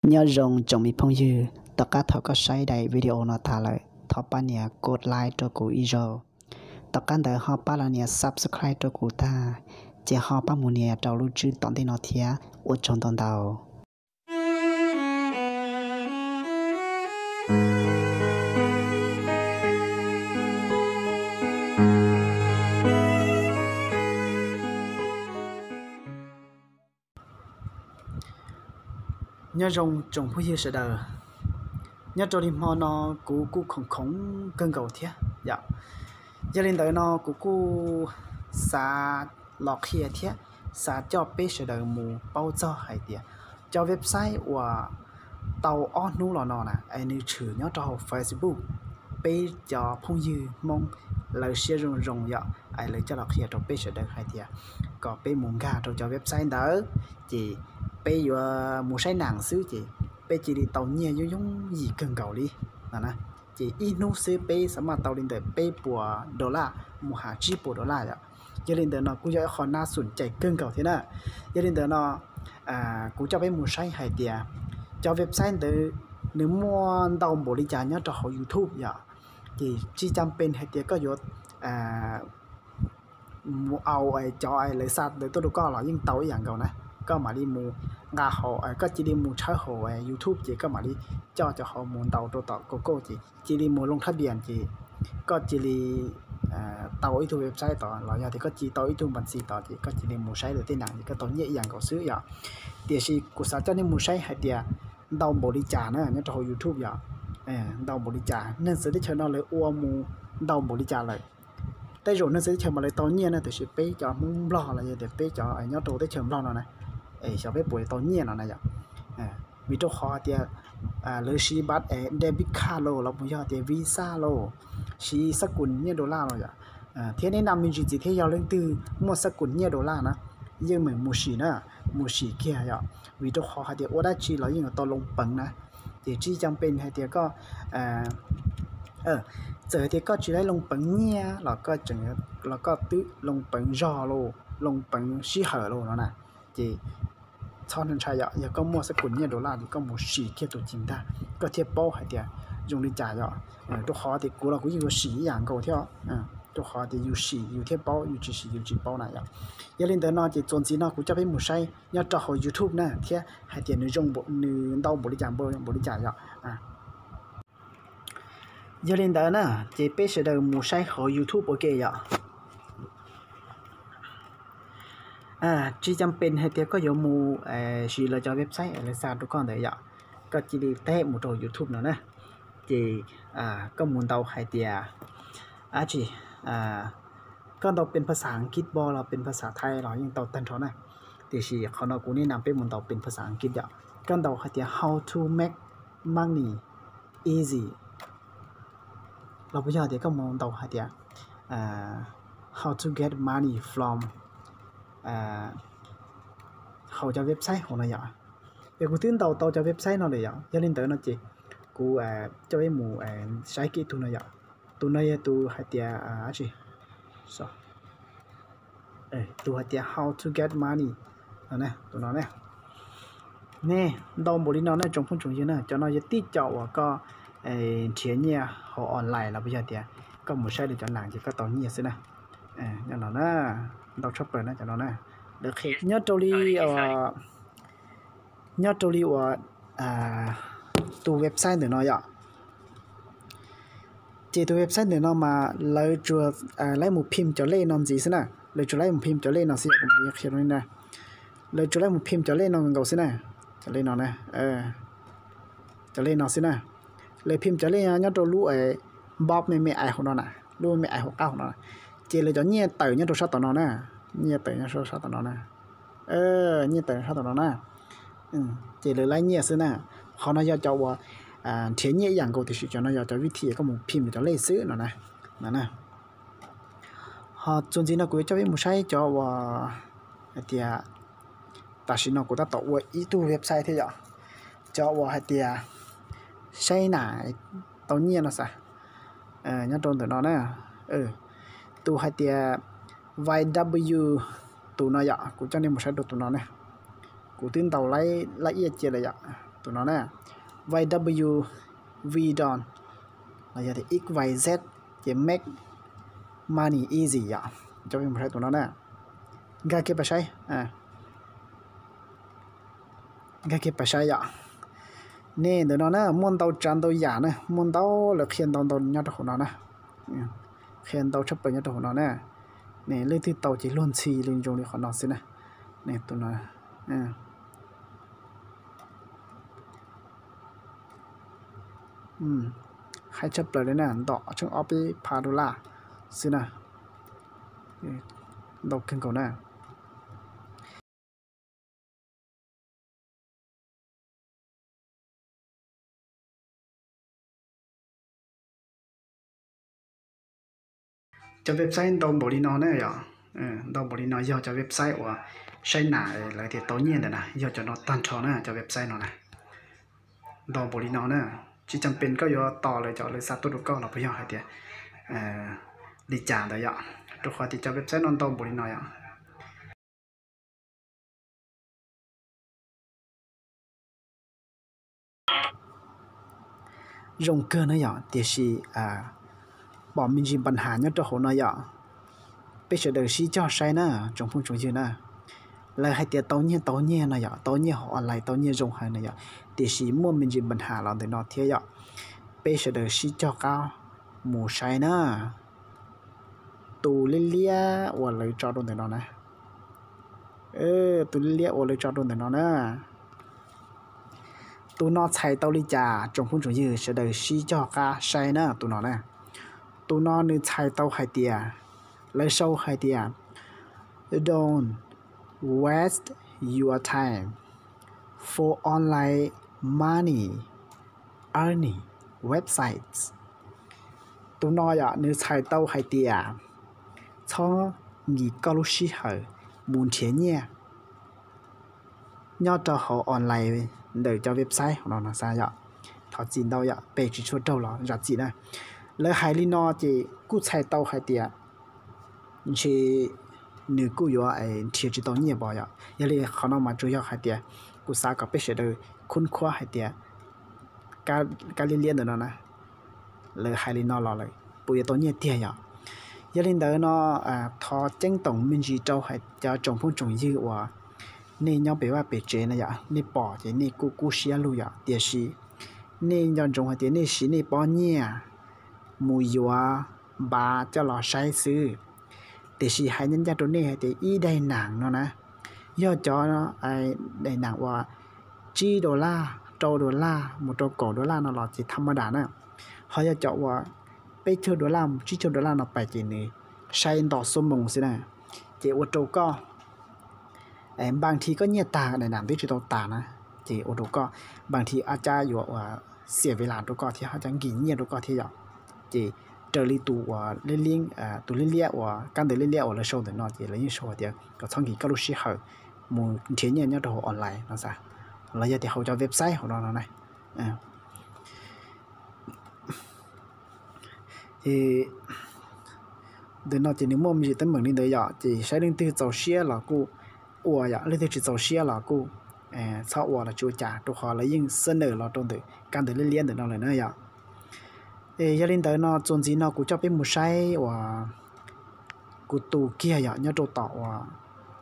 Nyob zoo tsoom me phooj ywg, tom qab thaum koj saib daim video no tag lawm, thov pab nias like rau kuv ib zaug. Tom qab ntawd ho pab los nias subscribe rau kuv tag, ces ho pab mus nias rau lub tswb tom ntej no thiab. Ua tsaug ntau ntau. Nyob zoo tsoom phooj ywg sawv daws, nyob rau li hmo no kuv kuj khoom khoom kawg nkaus thiab yom. Yog li ntawd no kuv kuj xav los qhia thiab xav coj peb sawv daws mus paub txog hais tias cov website uas tau ob hnub los no na es nws tshwm nyob rau hauv Facebook, peb cov phooj ywg Hmoob lawv siab zoo zoo yom, es lawv coj los qhia rau peb sawv daws hais tias kom peb mus nkag rau cov website ntawd, ces peb yuav mus saib nees xwb ces peb cia li tau nyiaj yooj yooj yim kawg nkaus li no na. Ces ib hnub xwb peb xav maj tau li ntawm peb puas dollar mus has tsib puas dollar yom. Yog li ntawd no kuj yog ib qho nas xum cai kawg nkaus thiab na. Yog li ntawd no kuv coj peb mus saib hais tias cov website ntawd nws muaj ntau npaum li cas nyob rau hauv YouTube yom. Ces tsis cam pes hais tias koj yuav mus au cov lawv xa ntawd tuaj rau koj los yeej tau ib yam nkaus na. Koj mam li mus nqa hauv, koj cia li mus tshawb hauv YouTube ces koj mam li coj cov hauv mus ntaus rau tom Google ces cia li mus loo thab dias ces koj cia li tau ib tug website tod los yog tias koj cia li tau ib tug npa ntxi tod ces koj cia li mus saib lawv tej nees ces koj tau nyiaj ib yam nkaus xwb yom. Tiam sis kuv xav coj nej mus saib hais tias ntau npaum li cas na nyob rau hauv YouTube yom. Ntau npaum li cas neeg txawv teb chaws no lawv ua mus ntau npaum li cas lawm. Tej zaum neeg txawv teb chaws mas lawv tau nyiaj na, tiam sis peb cov Hmoob Nplog los yog tias peb cov nyob rau teb chaws Nplog no na, es xyov peb puas tau nyiaj no na yom. Vim rau qhov hais tias lawv siv bav es debit card los los puas yog tias Visa los, siv xab kum nyiaj dollar los yom. Thiab neb nam me ntsis txiv thiab yog leej twg muaj xab kum nyiaj dollar na, yeej meem mus sim na, mus sim kiag yom. Vim rau qhov hais tias ua dab tsi los yeej yuav tau loo peev na. Ces tsis cam pes hais tias koj, txawm hais tias koj tsis laib loo peev nyiaj los koj tseem, los koj twb loo peev zog los, loo peev sij hawm los no na, ces txhob ntshai yom. Yog koj muaj xab kum nyiaj dollar ces koj mus sim kiag tus cim ntag koj thiaj paub hais tias zoo li cas yom. Rau qhov tias kuv los kuv yeej yuav sim ib yam nkaus thiab, rau qhov tias yus sim yus thiaj paub, yus tsis sim yus tsis paub na yom. Yog li ntawd no ces txuas ntxiv no kuv coj peb mus saib nyob rau hauv YouTube na thiab hais tias nws zoo, nws ntau npaum li cas, npaum li cas yom. Yog li ntawd na, ces peb sawv daws mus saib hauv YouTube ua ke yom. Tsis cam pes hais tias koj yuav mus siv lawv cov website lawv xa rau koj ntawd yom. Koj cia li teb mus rau YouTube no na, ces koj mus ntaus hais tias dab tsi, koj ntaus pes phas xas Askiv pab los pes phas xas Thaib los yeej tau tag nrho na. Tiam sis qhov no kuv nim no peb mus ntaus pes phas xas Askiv yom. Koj ntaus hais tias how to make money easy los puas yog tias koj mus ntaus hais tias how to get money from hauv cov website hauv no yom. Es kuv twb ntaus tau cov website no lawm yom. Yog li ntawd no ces kuv coj peb mus saib kiag tus no yom. Tus no yog tus hais tias dab tsi, tus hais tias how to get money no, tus no ne. Ne, ntau npaum li no na tsoom phooj tsoom ywg na, cov no yog tib co uas koj nrhiav nyiaj hauv online los puas yog tias koj mus saib lawv cov nees ces koj tau nyiaj xwb na. Nyob no na, ntau tshaj plaws na cov no na. Nyob rau li, nyob rau li uas tus website ntawm no yom. Ces tus website ntawm no mas lawv tsuas laib mus phim cov lej no ntxiv xwb na, lawv tsuas laib mus phim cov lej no xwb yom, qhia rau nej na. Lawv tsuas laib mus phim cov lej no nkaus xwb na, cov lej no na, cov lej no xwb na. Lawv phim cov lej nyob rau lub box me me ais hauv no na, lub me me ais hauv qab hauv no na. Ces lawv cov nyiaj tawm nyob rau sab tom no na, nyiaj tawm nyob rau sab tom no na, nyiaj tawm sab tom no na. Ces lawv laib nyiaj xwb na. Qhov no yog cov uas nrhiav nyiaj ib yam nkaus tiam sis cov no yog cov vib thim koj mus phim cov lej xwb no na. Ho txuas ntxiv no kuv yuav coj peb mus saib cov uas hais tias tam sim no kuv tab tom ua ib tug website thiab yom. Cov uas hais tias saib nam tau nyiaj no xav, nyob rau ntawm no na. Tus hais tias Y W, tus no yom, kuv coj nej mus saib rau tus no na. Kuv twb ntaus laj iaj cia lawm yom. tus no na, Y W V don, los yog tias X Y Z, ces make money easy yom. Coj peb mus saib tus no na. Nkag kiag pab saib, nkag kiag pab saib yom. Nej, ntawm no na muaj ntau tsav ntau yam na, muaj ntau, lawv qhia ntau ntau nyob rau hauv no na. Qhia ntau tshaj plaws nyob rau hauv no na. Nej, leej twg tau ces luag ntxhi li zoo li qhov no xwb na. Nej, tus no haib tshaj plaws li na, ntom tsheej ob peb phav dollar xwb na. Ntau kawg nkaus na. Cov website ntau npaum li no na yom, ntau npaum li no yog cov website uas saib nas lawv tias tau nyiaj ntawm na, yog cov no tag nrho na, cov website no na. Ntau npaum li no na, tsis tas pes koj yuav tos lawv cov lawv xa tuaj rau koj los puas yog hais tias li cas ntawd yom, rau qhov tias cov website no ntau npaum li no yom. Zoo kawg na yom, tiam sis pom me ntsis npa nham nyob rau hauv no yom. Peb sawv daws sib cog saib na, tsoom phooj tsoom ywg na. Lawv hais tias tau nyiaj tau nyiaj no yom, tau nyiaj hauv online tau nyiaj zoo heev no yom, tiam sis muaj me ntsis npa nham los ntawm no thiab yom. Peb sawv daws sib cog qab mus saib na. Tus liab liab uas lawv tso rau ntawm no na, tus liab liab uas lawv tso rau ntawm no na, tus no txhais tau li cas? Tsoom phooj tsoom ywg sawv daws sib cog qab saib na tus no na. Tus no nws txhais tau hais tias, lawv sau hais tias, don't waste your time for online money earning websites. Tus no yom, nws txhais tau hais tias txhob nkis koj lub sij hawm mus nrhiav nyiaj nyob rau hauv online ntawm cov website no no xav yom. Thov txim ntau yom, peb tsis tshua raug los zam txim na. Lawv hais li no ces kuj txhais tau hais tias ntshe nws kuj yuav nrhiav tsis tau nyiaj pom yom. Yog li qhov no mas tsuas yog hais tias kuv xav kom peb sawv daws khub khuab hais tias kab liab liab ntawm no na, lawv hais li no los lawm puas yuav tau nyiaj tiag yom. Yog li ntawd no, thov ceeb toom me ntsis rau cov tsoom phooj tsoom ywg uas nej nyob pem vaj pem tsev na yom, nej pom ces nej kuj kub siab lug yom, tiam sis nej nco ntsoov hais tias nej siv nej pob nyiaj mus yuav npav coj los saib xwb. Tiam sis hais ncaj ncaj rau nej hais tias ib daim nam no na, yog cov daim nam uas tsib dollar, rau dollar mus rau kaum dollar no los ces tham ma das na. Ho yog cov uas peb caug dollar mus tsib caug dollar no pais ces nws saib nto xuab moos xwb na, ces ua rau koj npaj thi koj nyiaj tag, daim nam twb tsis tau tas na, ces ua rau koj npaj thi ab cab yuav ua xiam ve las rau koj thiab, ab cab nkis nyiaj rau koj thiab yom. Ces raws li tus uas, tus liab liab uas kab ntawv liab liab uas lawv sau ntawm no ces lawv yeej sau hais tias kom txhob nkis koj lub sij hawm mus nrhiav nyiaj nyob rau hauv online no xav, los yog tias hauv cov website hauv no no na. Ces ntawm no ces nws muaj me ntsis teeb meem li ntawd yom, ces saib leej twg txaus siab los kuj ua yom, leej twg tsis txaus siab los kuj txhob ua los tsis ua cas, rau qhov lawv yeej xab nawm los rau ntawm kab ntawv liab liab ntawm no lawm na yom. Es yog li ntawd no txuas ntxiv no kuv coj peb mus saib uas kuv tus kiag yom, nyob rau tom uas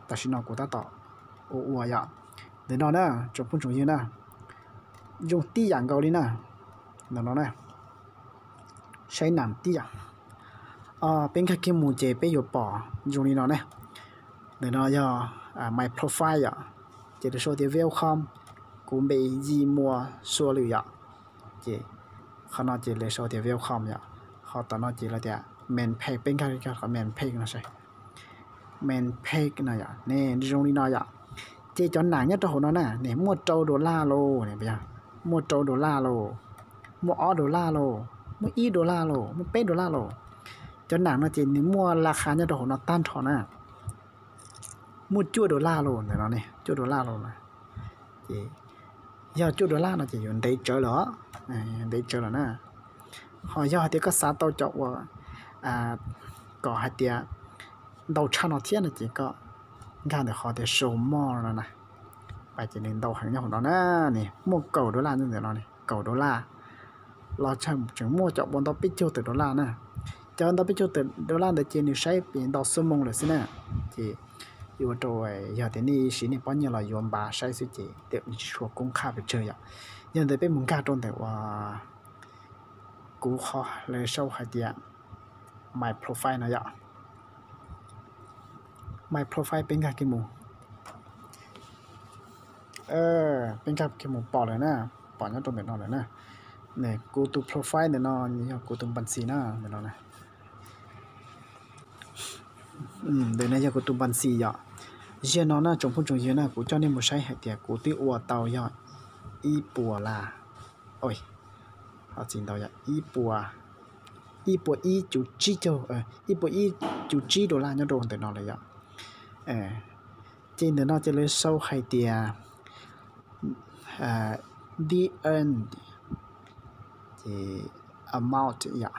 tam sim no kuv tab tom ua ua yom. Ntawm no na, tsoom phooj tsoom ywg na, zoo tib yam nkaus li na. Ntawm no na, saib nam tib yam. Peb nkag kiag mus ces peb yuav pom zoo li no na. Ntawm no yog my profile yom, ces lawv sau tias welcome, kuv npe Yim Muas Sua Lwm yom. Ces qhov no ces lawv sau tias welcome yom, ho tom no ces lawv tias main page, peb nkag qhov main page no saib. Main page no yom, ne zoo li no yom. Ces cov nam nyob rau hauv no na, ne muaj rau dollar los, muaj rau dollar los, muaj ob dollar los, muaj ib dollar los, muaj peb dollar los. Cov nam no ces nws muaj la kha nyob rau hauv no tag nrho na. Muaj cuaj dollar los ntawm no ne, cuaj dollar los na. Ces yog cuaj dollar no ces yuav ntev tsawv lawm, ntev tsawv lawm na. Ho yog hais tias koj xav tau cov uas kom hais tias ntau tshaj no thiab no ces koj nkag ntawm qhov tias show more no na. Pais ces nws ntau heev nyob hauv no na, nws muaj kaum dollar ntawm no, kaum dollar los tseem muaj cov uas ntau peb caug tawm dollar na. Cov ntau peb caug tawm dollar ntawd ces nws saib pem ntau xuab moos lawm xwb na. Ces yuav ua rau yog tias nej siv nej pob nyiaj los yuav npav saib xwb ces tsis tshua koob qhaj pes tsawg yom. Yog ntawd peb mus nkag rau ntawm uas kuv qhov lawv sau hais tias my profile no yom. My profile peb nkag kiag mus, peb nkag kiag mus pom lawm na, pom nyob rau ntawm no lawm na. Kuv tus profile ntawm no yog kuv tus npas ntxis na, ntawm no na. Ntawm no yog kuv tus npas ntxis yom. Ziag no na tsoom phooj tsoom ywg na, kuv coj nej mus saib hais tias kuv twb ua tau yog ib puas las, ho tsis ntau yom, ib puas, ib puas ib cuv tsib caug, ib puas ib cuv tsib dollar nyob rau ntawm no lawm yom. Ces ntawm no ces lawv sau hais tias the earned, ces amount yom.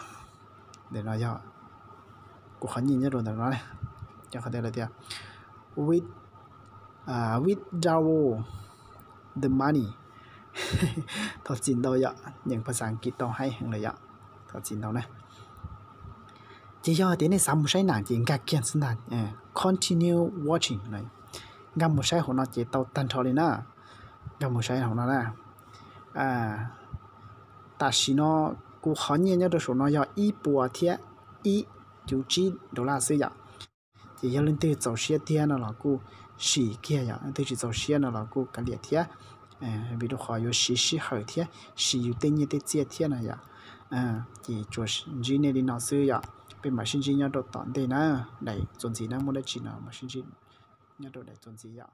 Ntawm no yog kuv qhov nyiaj nyob rau ntawm no, qhov tias withdraw the money. Thov txim ntau yom, nyeem phas xas Askiv tau haib heev lawm yom, thov txim ntau na. Ces yog tias nej xav mus saib na ces nkag kiag xwb ntag, continue watching, nkag mus saib hauv no ces tau tag nrho li na. Nkag mus saib hauv no na. Tam sim no kuv qhov nyiaj nyob rau saum no yog ib puas thiab ib cuv tsib dollar xwb yom. Ces yog leej twg txaus siab thiab no los kuj sim kiag yom, leej twg tsis txaus siab no los kuj kav liam thiab, vim rau qhov yuav siv sij hawm thiab siv yus tej nyiaj tej txiaj thiab no yom. Ces tsuas ntsib nej li no xwb yom, peb mam sib ntsib nyob rau tom ntej na, daim txuas ntxiv na, muaj dab tsi no mam sib ntsib nyob rau daim txuas ntxiv yom.